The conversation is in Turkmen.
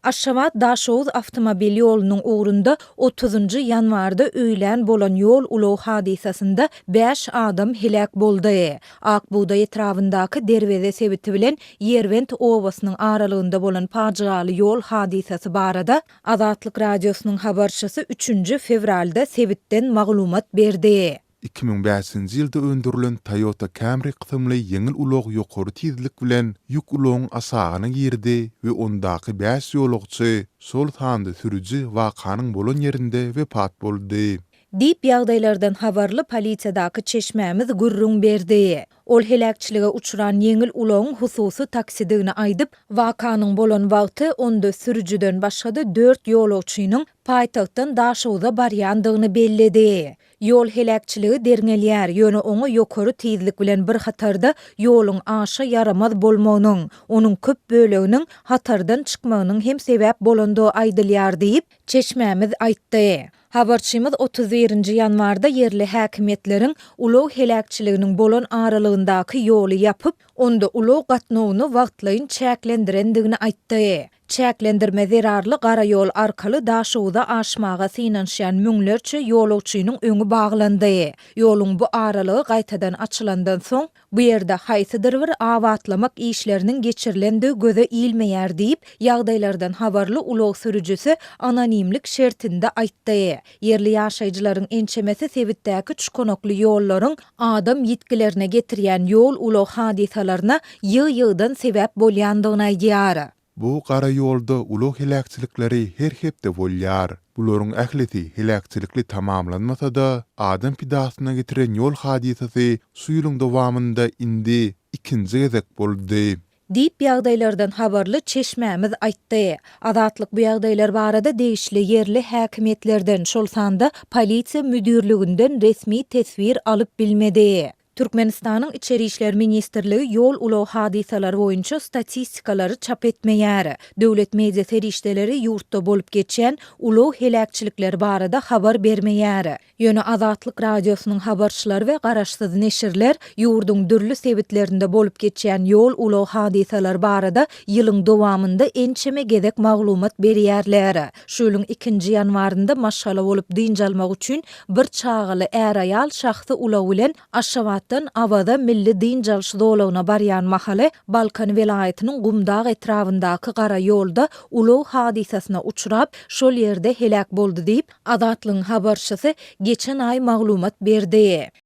Aşgabat-Daşoguz awtomobil ýolunyň ugrunda otuzynjy ýanwarda öýlän bolan ýol-ulag hadysasynda bäş adam heläk boldy. Ak bugdaý etrabyndaky Derweze sebiti bilen Ýerbent obasynyň aralygynda bolan pajygaly ýol hadysasy barada Azatlyk Radiosynyň habarçysy üçünji fewralda sebitden maglumat berdi. 2005-nji ýylda öndürilen Toyota Camry kysymly ýeňil ulag ýokary tizlik bilen ýük ulagyň aşagyna girdi we ondaky bäş ýolagçy, şol sanda sürüji wakanyň bolan ýerinde wepat boldy. Diýip, ýagdaýlardan habarly polisiýadaky çeşmämiz gürrüň berdi. Ol heläkçilige uçran ýeňil ulagyň hususy taksidigini aýdyp, wakanyň bolan wagty onda sürüjiden başga-da dört ýolagçynyň paýtagtdan Daşoguza barýandygyny belledi. Ýol heläkçiligi derňelýär, ýöne oňa ýokary tizlik bilen bir hatarda ýoluň aşa ýaramaz bolmagynyň, onuň köp böleginiň hatardan çykmagynyň hem sebäp bolandygy aýdylýar diýip, çeşmämiz aýtdy. Habarçymyz 31 nji ýanwarda ýerli häkimiýetleriň ulag heläkçiliginiň bolan aralygyndaky ýoly ýapyp, onda ulag gatnawyny wagtlaýyn çäklendirendigini aýtdy. Çäklendirme zerarly gara ýol arkaly Daşoguza aşmaga synanyşýan müňlerçe ýolagçynyň öňi baglandy. Ýoluň bu aralygy gaýtadan açylandan soň, bu ýerde haýsydyr bir abatlamak işleriniň geçirilendigi göze ilmeýär diýip, ýagdaýlardan habarly ulag sürüjisi anonimlik şertinde aýtdy. Ýerli ýaşaýjylaryň ençemesi sebitdäki çukanakly ýollaryň adam ýitgilerine getirýän ýol-ulag hadysalaryna ýygy-ýygydan sebäp bolýandygyny aýdýar. Bu gara ýolda ulag heläkçilikleri her hepde bolýar. Bularyň ählisi heläkçilikli tamamlanmasa-da, adam pidasyna getiren ýol hadysasy şu ýylyň dowamynda indi ikinji gezek boldy. Diýip, ýagdaýlardan habarly çeşmämiz aýtdy. Azatlyk bu ýagdaýlar barada degişli ýerli häkimiýetlerden, şol sanda polisiýa müdirliginden resmi teswir alyp bilmedi. Türkmenistanyň Içeri işler ministrligi ýol-ulag hadysalary boýunça statistikalary çap etmeýär. Döwlet media serişdeleri ýurtda bolup geçýän ulag heläkçilikleri barada habar bermeýär. Ýöne Azatlyk Radiosynyň habarçylary we garaşsyz neşirler ýurduň dürli sebitlerinde bolup geçýän ýol-ulag hadysalary barada ýylyň dowamynda ençeme gezek maglumat berýärler. Şu ýylyň ikinji ýanwarynda maşgala bolup dynç almak üçin bir çagaly är-aýal şahsy ulag bilen Aşgabatdan Awaza milli dynç alyş zolagyna barýan mahaly Balkan welaýatynyň Gumdag etrabyndaky gara ýolda ulag hadysasyna uçrap, şol ýerde heläk boldy diýip, Azatlygyň habarçysy geçen aý maglumat berdi.